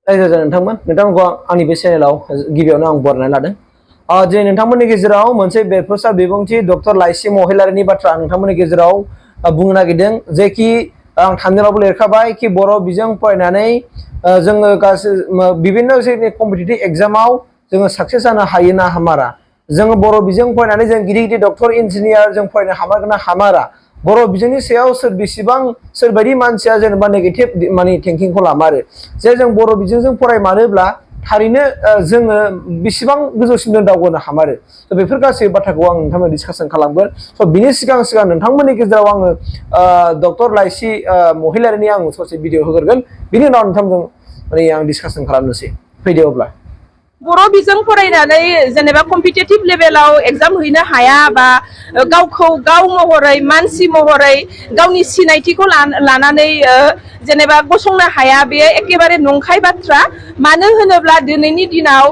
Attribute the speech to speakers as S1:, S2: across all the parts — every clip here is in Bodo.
S1: रायजो नोंथांमोन नोंथांमोनखौ आंनि बे चेनेलाव गिबियावनो आं बरायनानै लादों। दिनै नोंथांमोननि गेजेराव मोनसे बेरफुंसार बिबुंथि डक्टर लाइसि महिलारिनि बाथ्रा नोंथांमोननि गेजेराव बुंनो नागिरदों जेखि आं थांनायावबो लिरखाबाय कि बर' बिजों फरायनानै जोङो गासै बिभिन्न जोंनि कम्पिटिटिभ एग्जामाव जोङो साक्सेस जानो हायो ना हामारा जोङो बर' बिजों फरायनानै जों गिदिर गिदिर डक्टर इन्जिनियार जों फरायनो हामारगोन ना हामारा बर' बिजोंनि सायाव बेसेबां सोरबायदि मानसिया जेनेबा नेगेटिभ माने थिंकिंखौ लामारो जे जों बर' बिजोंजों फरायमारोब्ला थारैनो जोङो बेसेबां गोजौसिम जों दावगानो हामारो बेफोर गासै बाथ्राखौ आं नोंथांमोन डिसकासन खालामगोन बिनि सिगां नोंथांमोननि गेजेराव आङो डक्टर लाइसि महिलारिनि आं ससे भिडिअ होग्रोगोन बिनि उनाव नोंथांजों माने आं डिसकासन खालामनोसै फैदो अब्ला
S2: बर' बिजों फरायनानै जेनेबा कम्पिटिटिभ लेभेलाव एग्जाम हैनो हाया बा गावखौ गाव महरै मानसि महरै गावनि सिनायथिखौ लानानै जेनेबा गसंनो हाया बेयो एखेबारे नंखाय बाथ्रा मानो होनोब्ला दिनैनि दिनाव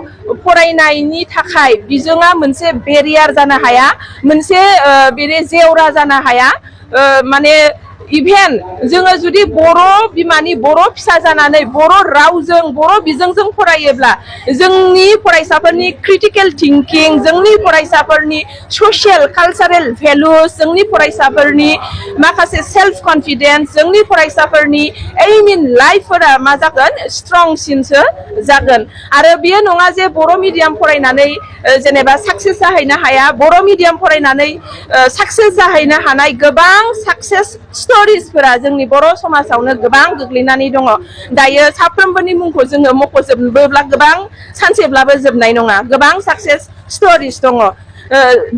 S2: फरायनायनि थाखाय बिजोङा मोनसे बेरियार जानो हाया मोनसे बेरे जेवरा जानो हाया माने इभेन जोङो जुदि बर' बिमानि बर' फिसा जानानै बर' रावजों बर' बिजोंजों फरायोब्ला जोंनि फरायसाफोरनि क्रिटिकेल थिंकिं जोंनि फरायसाफोरनि ससियेल कालचारेल भेलुस जोंनि फरायसाफोरनि माखासे सेल्फ कन्फिडेन्स जोंनि फरायसाफोरनि एम इन लाइफफोरा मा जागोन स्ट्रंसिनसो जागोन आरो बेयो नङा जे बर' मिडियाम फरायनानै जेनेबा साक्सेस जाहैनो हाया बर' मिडियाम फरायनानै साक्सेस जाहैनो हानाय गोबां साक्सेस स्ट'रिसफोरा जोंनि बर' समाजावनो गोबां गोग्लैनानै दङ दायो साफ्रोमबोनि मुंखौ जोङो मख'जोबोब्ला गोबां सानसेब्लाबो जोबनाय नङा गोबां साक्सेस स्ट'रिस दङ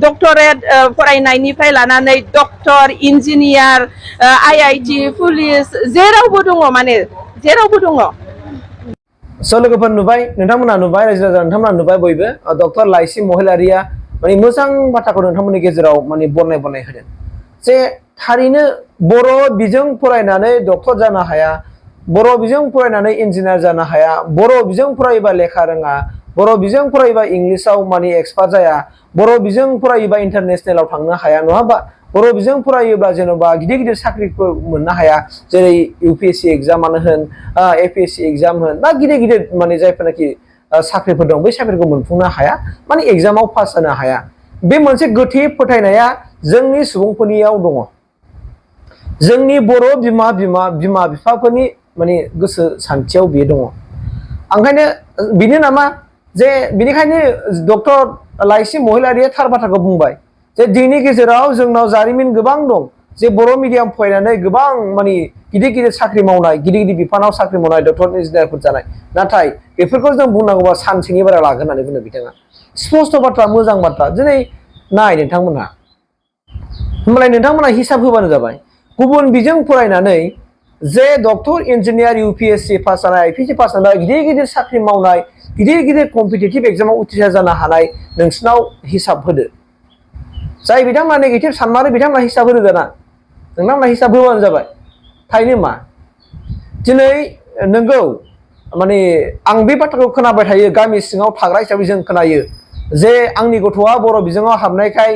S2: डक्टरेट फरायनायनिफ्राय लानानै डक्टर इन्जिनियार IIT पुलिस जेरावबो दङ माने जेरावबो दङ
S1: लोगोफोर नुबाय नोंथांमोना नुबाय रायजो राजा नोंथांमोना नुबाय बयबो डक्टर लाइसि महिलारिया माने मोजां बाथ्राखौ नोंथांमोननि गेजेराव माने बरनाय होदों जे थारैनो बर' बिजों फरायनानै डक्टर जानो हाया बर' बिजों फरायनानै इन्जिनियार जानो हाया बर' बिजों फरायोबा लेखा रोङा बर' बिजों फरायोबा इंलिसाव माने एक्सपार्ट जाया बर' बिजों फरायोबा इन्टारनेसनेलाव थांनो हाया नङा होमबा बर' बिजों फरायोब्ला जेन'बा गिदिर गिदिर साख्रिफोर मोननो हाया जेरै UPSC एग्जामानो होन APSC एग्जाम होन बा गिदिर गिदिर माने जायफोरनाखि साख्रिफोर दं बै साख्रिखौ मोनफुंनो हाया माने एग्जामाव पास जानो हाया बे मोनसे गोथै फोथायनाया जोंनि सुबुंफोरनियाव दङ जोंनि बर' बिमा बिफाफोरनि माने गोसो सान्थियाव बेयो दङ ओंखायनो बिनो नामा जे बिनिखायनो डक्टर लाइसि महिलारिया थार बाथ्राखौ बुंबाय जे दिनैनि गेजेराव जोंनाव जारिमिन गोबां दं जे बर' मिडियाम फरायनानै गोबां माने गिदिर गिदिर साख्रि मावनाय गिदिर गिदिर बिफानाव साख्रि मावनाय डक्टर इन्जिनियारफोर जानाय नाथाय बेफोरखौ जों बुंनांगौबा सानसेनि बारा लागोन होननानै बुंदों बिथाङा स्पष्ट बाथ्रा मोजां बाथ्रा दिनै नाय नोंथांमोनहा होमबालाय नोंथांमोनहा हिसाब होबानो जाबाय गुबुन बिजों फरायनानै जे डक्टर इन्जिनियार UPSC पास जानाय IPSC पास जानाय गिदिर गिदिर साख्रि मावनाय गिदिर गिदिर कम्पिटिटिभ एग्जामाव उथ्रिसार जानो हानाय नोंसिनाव हिसाब होदो जाय बिथांमोना नेगेटिभ सानमारो बिथांमोना हिसाब होनो गोनां नोंथांमोना हिसाब होबानो जाबाय थारैनो मा दिनै नोंगौ माने आं बे बाथ्राखौ खोनाबाय थायो गामि सिङाव थाग्रा हिसाबै जों खोनायो जे आंनि गथ'आ बर' बिजोङाव हाबनायखाय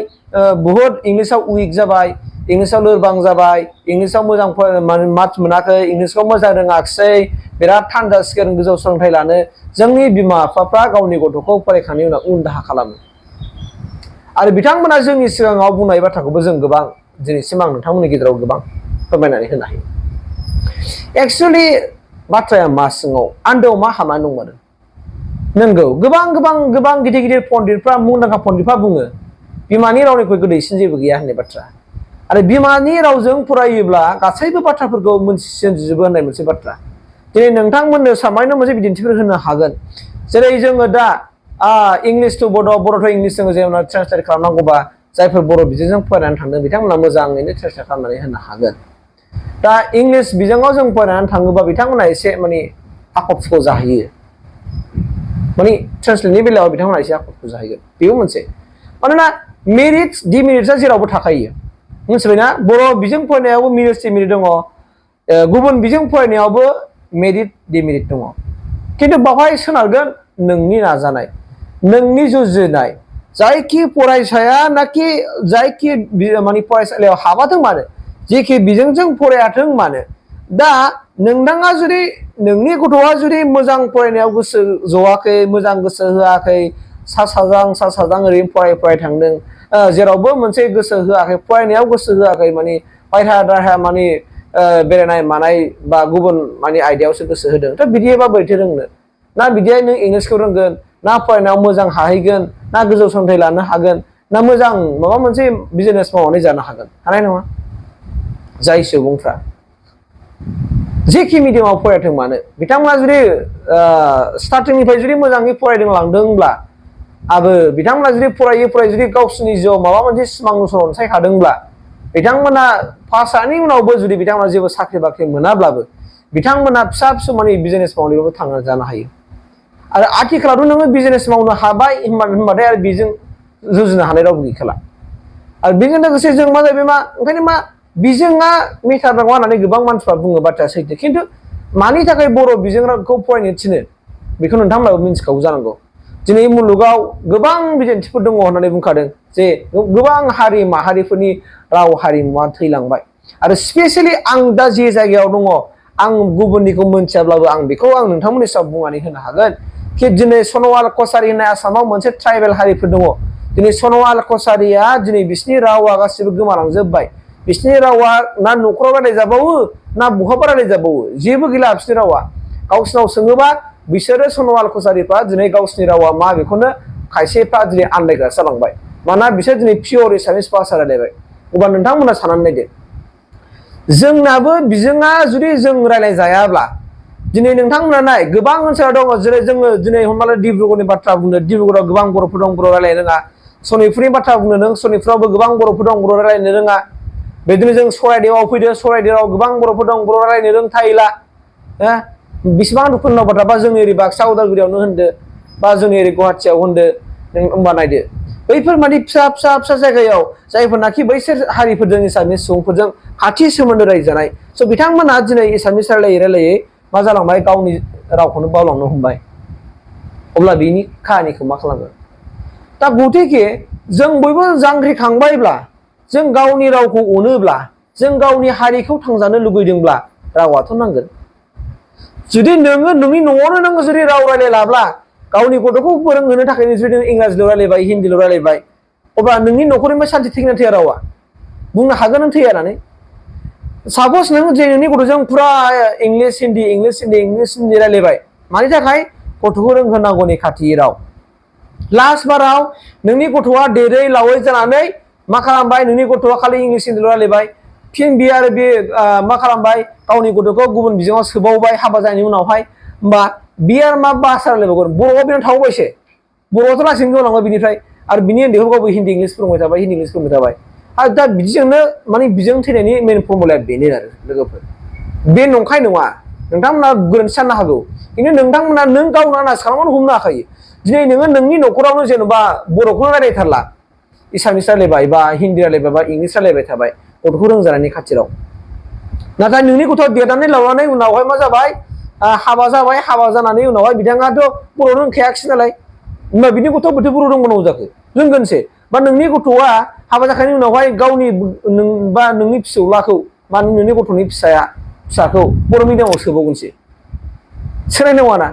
S1: बुहुद इंलिसाव उइक जाबाय इंलिसाव लोरबां जाबाय इंलिसाव मोजां मार्क्स मोनाखै इंलिसखौ मोजां रोङाखिसै बिराद थान जासिगोन गोजौ सोलोंथाइ लानो जोंनि बिमा बिफाफ्रा गावनि गथ'खौ फरायखांनायनि उनाव उन दाहा खालामो आरो बिथांमोना जोंनि सिगाङाव बुंनाय बाथ्राखौबो जों गोबां दिनैसिम आं नोंथांमोननि गेजेराव गोबां फोरमायनानै होनो हायो एक्चुअलि बाथ्राया मा सिङाव आन्दोआव मा हामा दंमोन नंगौ गोबां गिदिर गिदिर पन्डितफ्रा मुंदांखा पन्डितफ्रा बुङो बिमानि रावनिख्रुइ गोदैसिन जेबो गैया होननाय बाथ्रा आरो बिमानि रावजों फरायोब्ला गासैबो बाथ्राफोरखौ मोनथिजोबो होननाय मोनसे बाथ्रा दिनै नोंथांमोननो सामान्य मोनसे बिदिन्थिफोर होनो हागोन जेरै जोङो दा इंलिश टु बर' टु इंलिश जोङो जेनेबा ट्रेन्सलेट खालामनांगौबा जायफोर बर' बिजोंजों फरायनानै थांदों बिथांमोना मोजाङैनो ट्रेन्सलेट खालामनानै होनो हागोन दा इंलिश बिजोङाव जों फरायनानै थाङोबा बिथांमोना एसे माने आख' फाख' जाहैयो माने ट्रेन्सलेटनि बेलायाव बिथांमोना एसे आख' फाख' जाहैगोन बेबो मोनसे मानोना मेरिट डिमेरिटआ जेरावबो थाखायो मिथिबायना बर' बिजों फरायनायावबो मेरिट डिमेरिट दङ गुबुन बिजों फरायनायावबो मेरिट डिमेरिट दङ खिन्थु बावहाय सोनारगोन नोंनि नाजानाय नोंनि जुजिनाय जायखि फरायसाया नाखि जायखि माने फरायसालियाव हाबाथों मानो जेखि बिजोंजों फरायाथों मानो दा नोंथाङा जुदि नोंनि गथ'आ जुदि मोजां फरायनायाव गोसो जवाखै मोजां गोसो होआखै सा साज्रां ओरैनो फराय थांदों जेरावबो मोनसे गोसो होआखै फरायनायाव गोसो होआखै माने बायह्रा माने बेरायनाय मानाय बा गुबुन माने आयदायावसो गोसो होदों थ' बिदिबा बोरैथो रोंनो ना बिदिया नों इंलिसखौ रोंगोन ना फरायनायाव मोजां हाहैगोन ना गोजौ सोलोंथाइ लानो हागोन ना मोजां माबा मोनसे बिजनेस मावनानै जानो हागोन हानाय नङा जाय सुबुंफ्रा जेखि मिडियामाव फरायथों मानो बिथांमोना जुदि स्टार्टिंनिफ्राय जुदि मोजाङै फरायदों लांदोंब्ला आरो बिथांमोना जुदि फरायै जुदि गावसोरनि जिउआव माबा मोनसे सिमां अनसायखादोंब्ला बिथांमोना पास जानायनि उनावबो जुदि बिथांमोना जेबो साख्रि बाख्रि मोनाब्लाबो बिथांमोना फिसा फिसौ माने बिजनेस मावनायावबो थांनानै जानो हायो आरो आथिखालावथ' नोङो बिजनेस मावनो हाबाय होनबाथाय आरो बेजों जुजिनो हानाय रावबो गैखाला आरो बेजों लोगोसे जों मा जाहैबाय मा ओंखायनो मा बिजोङा मेटार नङा होननानै गोबां मानसिफ्रा बुङो बाथ्राया सैथो खिन्थु मानि थाखाय बर' बिजोंखौ फरायनो थिनो बेखौ नोंथांमोनाबो मिन्थिखागौ जानांगौ दिनै मुलुगाव गोबां बिदिन्थिफोर दङ होननानै बुंखादों जे गोबां हारि माहारिफोरनि राव हारिमुवा थैलांबाय आरो स्पेसियेलि आं दा जे जायगायाव दङ आं गुबुननिखौ मोनथियाब्लाबो आं बेखौ आं नोंथांमोननि सायाव बुंनानै होनो हागोन कि दिनै सनवाल कसारि होननाय आसामाव मोनसे ट्राइबेल हारिफोर दङ दिनै सनवाल कसारिया दिनै बिसिनि रावा गासिबो गोमालांजोबबाय बिसिनि रावा ना न'खराव रायलायजाबावो ना बहाबा रायलायजाबावो जेबो गैला बिसिनि रावा गावसिनाव सोङोबा बिसोरो सनवाल कसारिफ्रा दिनै गावसिनि रावा मा बेखौनो खायसेफ्रा दिनै आन्दायग्रा जालांबाय मानोना बिसोर दिनै पियर एसामिस भाषा रायलायबाय अब्ला नोंथांमोना साननानै नायदो जोंनाबो बिजोङा जुदि जों रायलायजायाब्ला दिनै नोंथांमोना नाय गोबां ओनसोलाव दङ जेरै जोङो दिनै हमना ला डिब्रुगड़नि बाथ्रा बुंनो डिब्रुगड़ाव गोबां बर'फोर दं बर' रायलायनो रोङा सनितपुरनि बाथ्रा बुंनो नों सनितपुरावबो गोबां बर'फोर दं बर' रायलायनो रोङा बिदिनो जों सराइदेवआव फैदो सराइदेवआव गोबां बर'फोर दं बर' रायलायनो रोंथायला बेसेबां दुखुनांथाव बाथ्रा बा जोंनि ओरै बाक्सा उदालगुरियावनो होनदो बा जोंनि ओरै गुवाहाटियाव होनदो नों होमबा नायदो बैफोर माने फिसा जायगायाव जायफोरनाखि बैसोर हारिफोरजों एसामिस सुबुंफोरजों खाथि सोमोन्दो रायजानाय स' बिथांमोना दिनै एसामिस रायलायै मा जालांबाय गावनि रावखौनो बावलांनो हमबाय अब्ला बिनि काहानिखौ मा खालामो दा गतिके जों बयबो जांख्रिखांबायब्ला जों गावनि रावखौ अनोब्ला जों गावनि हारिखौ थांजानो लुगैदोंब्ला रावाथ' नांगोन जुदि नोङो नोंनि न'आवनो नोङो जुदि राव रायलायलाब्ला गावनि गथ'खौ फोरोंहोनो थाखाय जुदि नों इंराजिल' रायलायबाय हिन्दील' रायलायबाय अब्ला नोंनि न'खरनिफ्राय सानसे थैगोन ना थैया रावा बुंनो हागोन नों थैया होननानै सापस नों जे नोंनि गथ'जों फुरा इंलिस हिन्दी रायलायबाय मानि थाखाय गथ'खौ रोंहोनांगौनि खाथि राव लास्ट बाराव नोंनि गथ'आ देरै लावै जानानै मा खालामबाय नोंनि गथ'आ खालि इंलिस हिन्दील' रायलायबाय फिन बे आरो बे मा खालामबाय गावनि गथ'खौ गुबुन बिजोङाव सोबावबाय हाबा जानायनि उनावहाय होमबा बे आरो मा भाषा रायलायबावगोन बर'आव बेनाव थाबावबायसो बर'आथ' लासैनो गोमालांबाय बिनिफ्राय आरो बिनि उन्दैखौ गावबो हिन्दी इंलिस फोरोंबाय थाबाय हिन्दी इंलिस फोरोंबाय थाबाय आरो दा बिदिजोंनो माने बिजों थैनायनि मेन फर्मुलाया बेनो आरो लोगोफोर बे नंखाय नङा नोंथांमोना गोरोन्थि साननो हागौ खिन्थु नोंथांमोना नों गावनो आन्दाज खालामनानै हमनो हाखायो दिनै नोङो नोंनि न'खरावनो जेन'बा बर'खौनो रायलायथारला एसामिस रायलायबाय बा हिन्दी रायलायबाय बा इंलिस रायलायबाय थाबाय गथ'खौ रोंजानायनि खाथिराव नाथाय नोंनि गथ'आ देरनानै लावनानै उनावहाय मा जाबाय हाबा जाबाय हाबा जानानै उनावहाय बिथाङाथ' बर' रोंखायाखिसै नालाय होमबा बिनि गथ'आ बोथो बर' रोंबावनांगौ जाखो रोंगोनसो बा नोंनि गथ'आ हाबा जाखांनायनि उनावहाय गावनि बा नोंनि फिसौलाखौ बा नोंनि गथ'नि फिसाखौ बर' मिडियामाव सोबावगोनसो सोनाय नङाना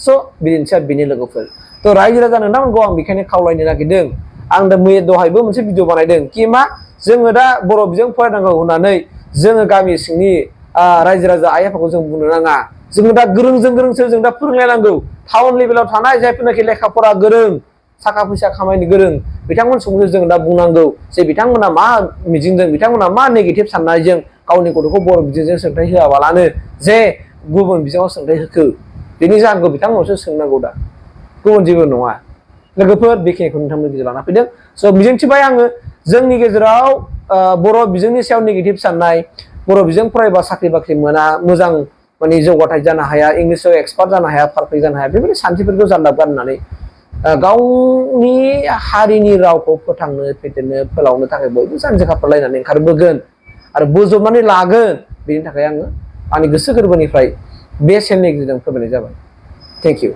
S1: स' बिदिन्थिया बेनि लोगोफोर थ' रायजो राजा नोंथांमोनखौ आं बेखायनो खावलायनो नागिरदों आं दा दहायबो मोनसे भिडिअ बानायदों कि मा जोङो दा बर' बिजों फरायनांगौ होननानै जोङो गामि सिंनि रायजो राजा आइ आफाखौ जों बुंनो नाङा जोङो दा गोरोंजों गोरोंसो जों दा फोरोंलायनांगौ टाउन लेभेलाव थानाय जायफोरनाखि लेखा फरा गोरों थाखा फैसा खामायनो गोरों बिथांमोन सुबुंखौ जों दा बुंनांगौ जे बिथांमोना मा मिजिंजों बिथांमोना मा नेगेटिभ साननायजों गावनि गथ'खौ बर' बिजोंजों सोलोंथाइ होआबालानो जे गुबुन बिजोङाव सोलोंथाइ होखो बेनि जाहोनखौ बिथांमोनसो सोंनांगौ दा गुबुन जेबो नङा लोगोफोर बेखिनिखौ नोंथांमोननि गेजेराव लाना फैदों स' मिजिंथिबाय आङो जोंनि गेजेराव बर' बिजोंनि सायाव नेगेटिभ साननाय बर' बिजों फरायबा साख्रि बाख्रि मोना मोजां माने जौगाथाय जानो हाया इंलिसाव एक्सपार्ट जानो हाया पारफेक्ट जानो हाया बेबायदि सान्थिफोरखौ जानला गारनानै गावनि हारिनि रावखौ फोथांनो फेदेरनो फोलावनो थाखाय बयबो जानजि खाफ्रालायनानै ओंखारबोगोन आरो बोजबनानै लागोन बेनि थाखाय आङो आंनि गोसो गोरबोनिफ्राय बे चेनेलनि गेजेरजों फोरमायनाय जाबाय थेंक इउ